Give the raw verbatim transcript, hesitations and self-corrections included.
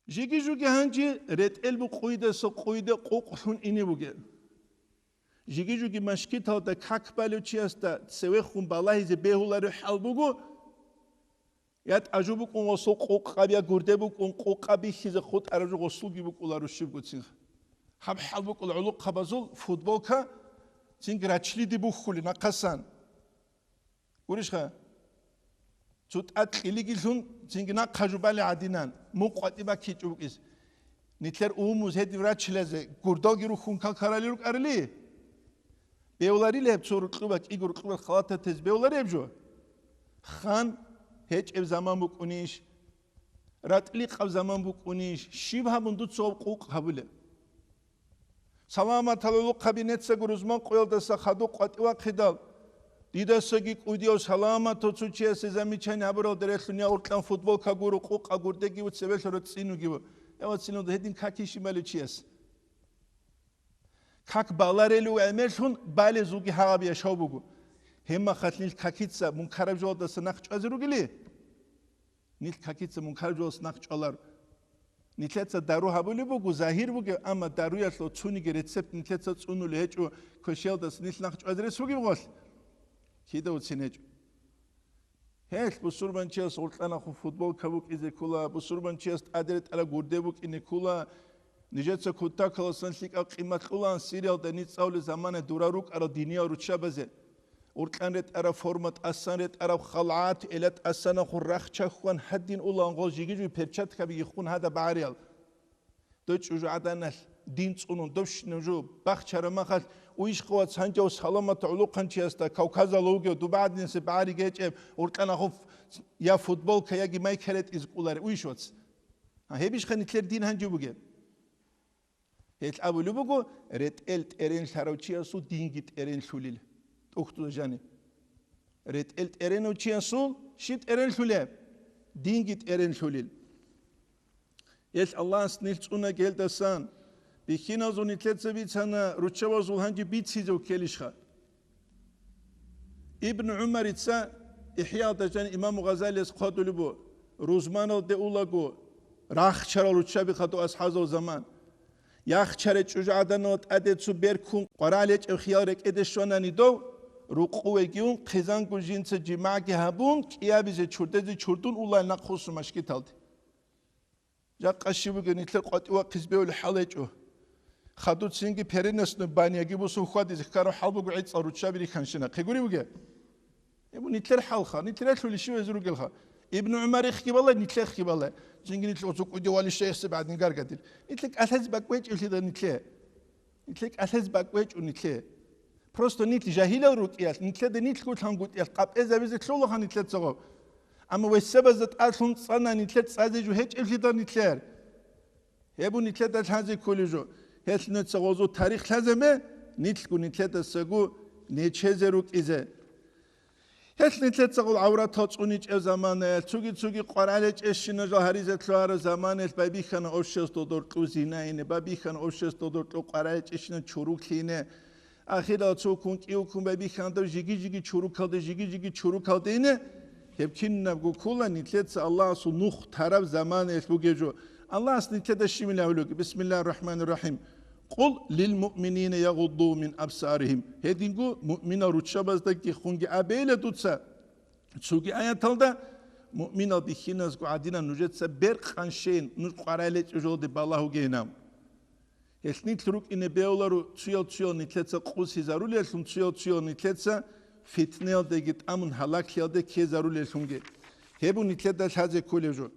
Жиги-жуги гьанже ретӀел букъуйдаса къуйда къукълъун ине бугел. Жиги-жуги машгиталда как балев чиясда цевехун балагьизе бегьуларев хӀал буго, я тӀажу букӀун гъосул къукъаб, я гурде букӀун къукъаб бихьизе хутӀараб жо гъосулги букӀуларо щибгоцин. Гьаб хӀал букӀула гӀолохъабазул футболка цинги рачлиде бухьулин нахъасан. Гурищха? Цо тӀад кьилигилъун цинги нахъа жубали гӀадинан, мун къватӀи баккичӀо букӀис. Нилъер умумуз гьедин рачилазе гурдалги рухьун какарали рукӀарали? Бевларил гьеб цо рукьуба, кӀиго рукьуба халататез бевлареб жо? Хан гьечӀеб заман букӀунищ? РатӀликъаб заман букӀунищ? Щиб гьабун дуца гьаб къукъ гьабулеб? Саламатал гӀолохъаби нецаго рузман къоялдаса хадуб къватӀивахъидал, дидасаги кӀудияв саламатав цо чиясе замечание гьабурал дерелъун я уркьан футболка гуро, къукъа гурдеги ву, цебелъ роцӀцӀинуги ву. Я вацинал гьедин каки щибали чияс. Как баларелу гӀемерлъун балезулги гьагъаб яшав буго. Гьебмахалъ нилъ какица мункараб жоялдаса нахъ чӀвазе ругели? Нилъ какица мункараб жоялдаса нахъ чӀвалар. Нилъеца дару гьабулеб буго, загьир бугеб, амма даруялъул цониги рецепт нилъеца цӀунулев гьечӀо, квешиялдаса нилъ нахъ чӀвазе рес бугеб гъолъ? Кида уцин гьечӀо. Гьелъ бусурбанчияс гъуркьанахун футболка букӀизе ккола, бусурбанчияс тӀаде ретӀараб гурде букӀине ккола. Нижеца кутакаласан лъикӀаб къимат кьулаан Сириялда ницӀ цӀалулел замана дура рукӀарал диниял руччабазе. Уркьан ретӀараб форма, тӀасан ретӀараб халгӀат, эла тӀасанахун рахча хьван гьадин улаан гъол жиги-жуги перчаткаби йиххун гьада багӀариял. Дой чӀужугӀаданалъ дин цӀунун, дов щинав жо бахчараб махалъ, уйищха вац гьанжав саламат гӀолохъанчиясда Кавказалда вугев дуба гӀадинасеб багӀари гьечӀеб, уркьанахун ф-, я футболка, яги майка ретӀизе кӀолареб, уйищ вац? Гьа, гьебищха нилъер дин гьанже бугеб? Гьелъ абулеб буго, ретӀел тӀеренлъарав чиясул динги тӀеренлъулил. ТӀухьдуза жаниб. РетӀел тӀеренав чиясул щиб тӀеренлъулеб? Динги тӀеренлъулил. Гьелъ Аллагьас нилъ цӀуна гьелдасан. Бихьиназул нилъеца бицана, руччабазул гьанже бицизе ккелищха? Ибн ГӀумарица ИхӀяалда жан имаму Гъазалияс хъвадулеб бу, рузманалде улаго, рахчарал руччаби хадув асхӀазул заман. Яхчарай чӀужугӀаданал тӀаде цо беркун къварал гьечӀеб хиял рекӀеде щванани дов, рукъувеги ун, хъизанго жинца жимагӀги гьабун, кӀиабизе чурдезе чурдун улал нахъ хусу машгиталде. Жакъа щиб бугеб нилъер къватӀивахъиз бевли хӀал гьечӀо. Хадуцинги переносной баняги бусун хьвадизе ккараб хӀал буго гӀицӀал руччаби рихьанщина. Хъи гури бугеб? Гьеб нилъер хӀалха, нилъер ралъули щивезе ругелха. Ибн ГӀумарихъги балай, нилъехъги балай. Цинги нилъ оцукъуде вали шейхси бадин гаргадил. Нилъе кӀалъазе бакӀ гьечӀевлъида нилъе. Нилъе кӀалъазе бакӀ гьечӀо нилъе. Просто нилъ жагьилал рукӀиялъ, нилъеда нилъго лъангутӀиялъ къапӀезабизе лъолаха нилъеца гъоб. Амма весебазда тӀадлъун цӀана нилъер цӀазе жо гьечӀевлъида нилъер. Гьеб нилъеда лъазе кколеб жо. Гьелъ нилъеца гъозул тарих лъазабе, нилъго нилъедасаго нечезе рукӀизе. Гьелъ нилъеца гъол гӀавратал цӀуничӀеб заманаялъ, цуги-цуги къварал гьечӀебщина жал гьаризе лъугьараб заманаялъ байбихьана обществоялда гьоркьоб зина ине, байбихьана обществоялда гьоркьоб къварал гьечӀебщина чуруклъи ине. Ахирал цо ккун кӀиго ккун байбихьана дов жиги-жиги чурукалде, жиги-жиги чурукалде ине. Гьеб кинабго ккола нилъеца Аллагьасул нух тараб заманаялъ бугеб жо. Аллагьас нилъеда щибин абулеб буго? Бисмиллагьир рахӀманир рахӀим. «Къул лил муъминина ягъудду мин абсарихим». Гьединго муъминал руччабаздаги хунги абейила дуца. Цоги аяталда, муъминал бихьиназго гӀадинан нужеца бер къанщейин, нуж къварал гьечӀеб жоялде балагьугейинан. Гьелъ нилъ рукӀине бегьуларо, цуял-цуял нилъеца къусизарулеллъун, цуял-цуял нилъеца фитнаялдеги тӀамун гьалаглъиялде ккезарулеллъунги. Гьеб нилъеда лъазе кколеб жо.